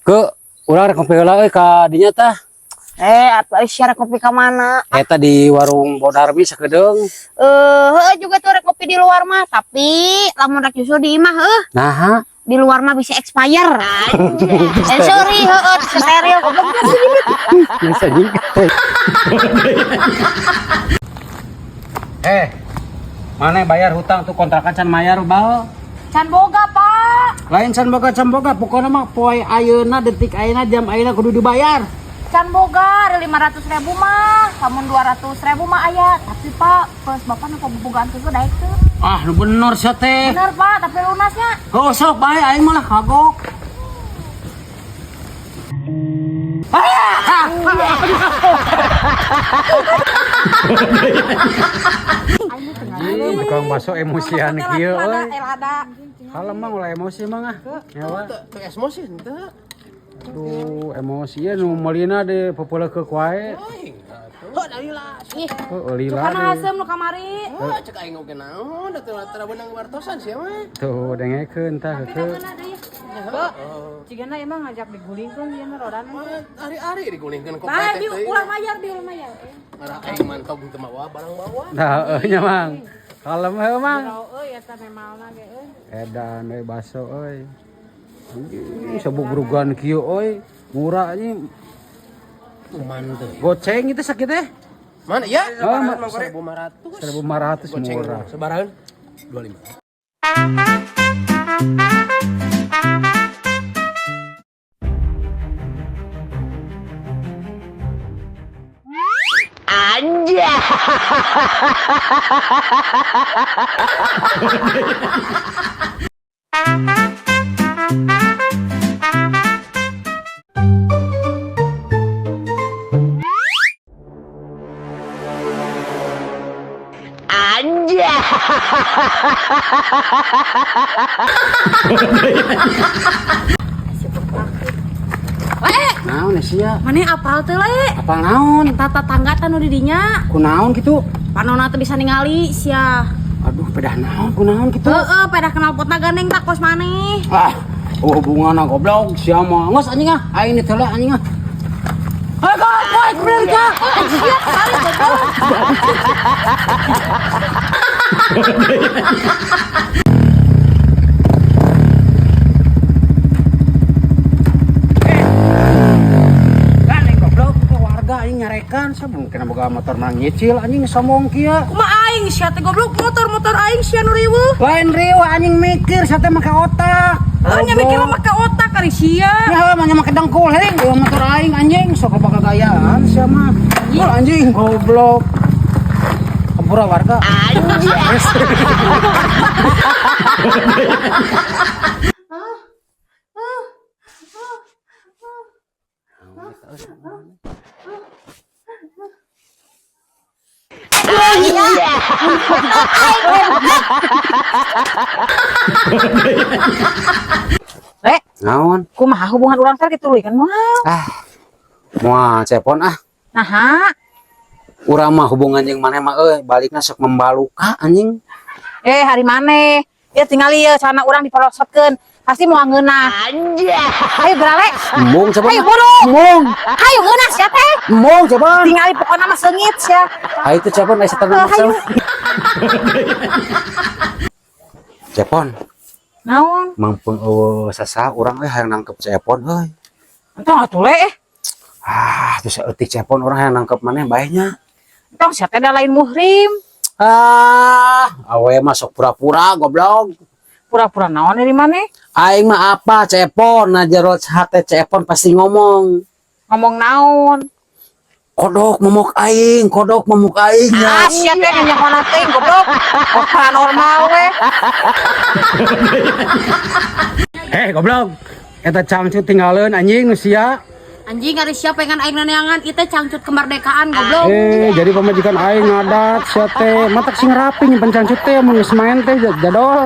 Ke urang rek ngopi heula euy ka dinya tah. Eh, atuh ari sia rek ngopi ka mana? Eta di warung Bodarmi sakedeung. Eh, heuh juga tuh rek ngopi di luar mah, tapi lamun rek justru di imah heuh. Naha? Di luar mah bisa expire. Eh, sorry, heueuh steril goblok. Bisa juga. Eh, mana bayar hutang tuh kontrakan can mayar bal? Can boga, Pak. Lain can boga, pokoknya mah poe ayeuna detik ayeuna jam ayeuna kudu dibayar. Can boga ada 500 ribu mah, lamun 200 ribu mah aya. Tapi Pak, pas Bapak nu bobogaan tuh daek teu. Ah, nu bener sia teh. Bener, Pak, tapi lunasnya. Oh, sok bae aing malah kagok. Anjing, tukang bakso emosian kieu euy. Lada. Kalem mang ulah emosi mang ah. Nyawa. Teu emosi henteu. Aduh, emosi ya nu meulina de populeukeuk wae. Heuh da lila. Ih, Heuh, lila kan deh. hasem nu kamari. Heuh cek aing oge naon da teu teu beunang wartosan sia mah. Tuh, dengekeun tah heueuh. Cigana emang ngajak digulingkeun ieu mah rodana. Ari-ari digulingkeun kok Nah, di ulah mayar, di ulah mayar. Ngarah aing mantog teu mawa barang bawa. Nah, heueuh nya mang. Kalem heuh mang. Jero euy eta memalna ge euy. Edan euy baso euy. Anjing, sabugrugan kieu euy. Murah anjing. Kuman teh. Goceng itu sakit teh. Mana ya? Oh, 1500. 1500 Goceng murah. sabarahan? 25. Le, Naon sia? maneh apal teu le? Apal naon? Eta tetangga tah nu di dinya. Kunaon kitu? Panona teu bisa ningali sia. Aduh, pedah naon kunaon kitu? Heeh, pedah kenal potna gandeng tak kos maneh. Ah, oh hubungan goblok sia mah. Ngos anjing ah, aing teh heula anjing ah. Ayo, goblok, bener ka. Sia kali goblok. Gandeng goblok ke warga aing nyarekan sabung kena boga motor mah nyicil anjing sombong kieu. Kumaha aing sia teh goblok motor-motor aing sia nu riweuh. Lain riweuh anjing mikir sia teh make otak. Heuh nya mikir mah make otak kali sia. Ya mah make dengkul heuing ieu motor aing anjing sok loba gagayaan sia mah. Oh, anjing goblok. Hampura warga. Anjing. Le, Naon? kumaha hubungan urang teh dituluykeun moal? Ah. Moal cepon ah. Naha? Urang mah hubungan jeung maneh mah euy balikna sok membaluka anjing. Eh, hari maneh? Ya tingali ya sana urang diporosotkeun. Pasti moal ngeunah. Ayo geura le. Embung cepon. Ayo buru. Embung. Ayo ngeunah sia teh. Embung cepon. Tingali pokona mah seungit sia. Ayo tuh cepon aya setan Ayo. Cepon, Naon? mangpung eueuh sasa urang euy hayang nangkep cepon euy. Entong atuh le. Ah, terus eutik cepon urang hayang nangkep maneh bae nya. Entong sia teh da lain muhrim. Ah, awe mah sok pura-pura goblok. Pura-pura naon dari maneh? Aing mah apa cepon, nah jero hate cepon pasti ngomong. Ngomong naon? Kodok momok aing, kodok momok aing Ah, ya. sia teh nyahoana teuing goblok. Oh, paranormal we. Heh, goblok. Eta cangcut tinggaleun anjing nu sia. Anjing ari siapa pengen aing neangan ieu teh cangcut kemerdekaan goblok. Eh, jadi pamajikan aing ngadat sia teh. Matak sing rapi nyimpen cangcut teh mun geus main teh jadol.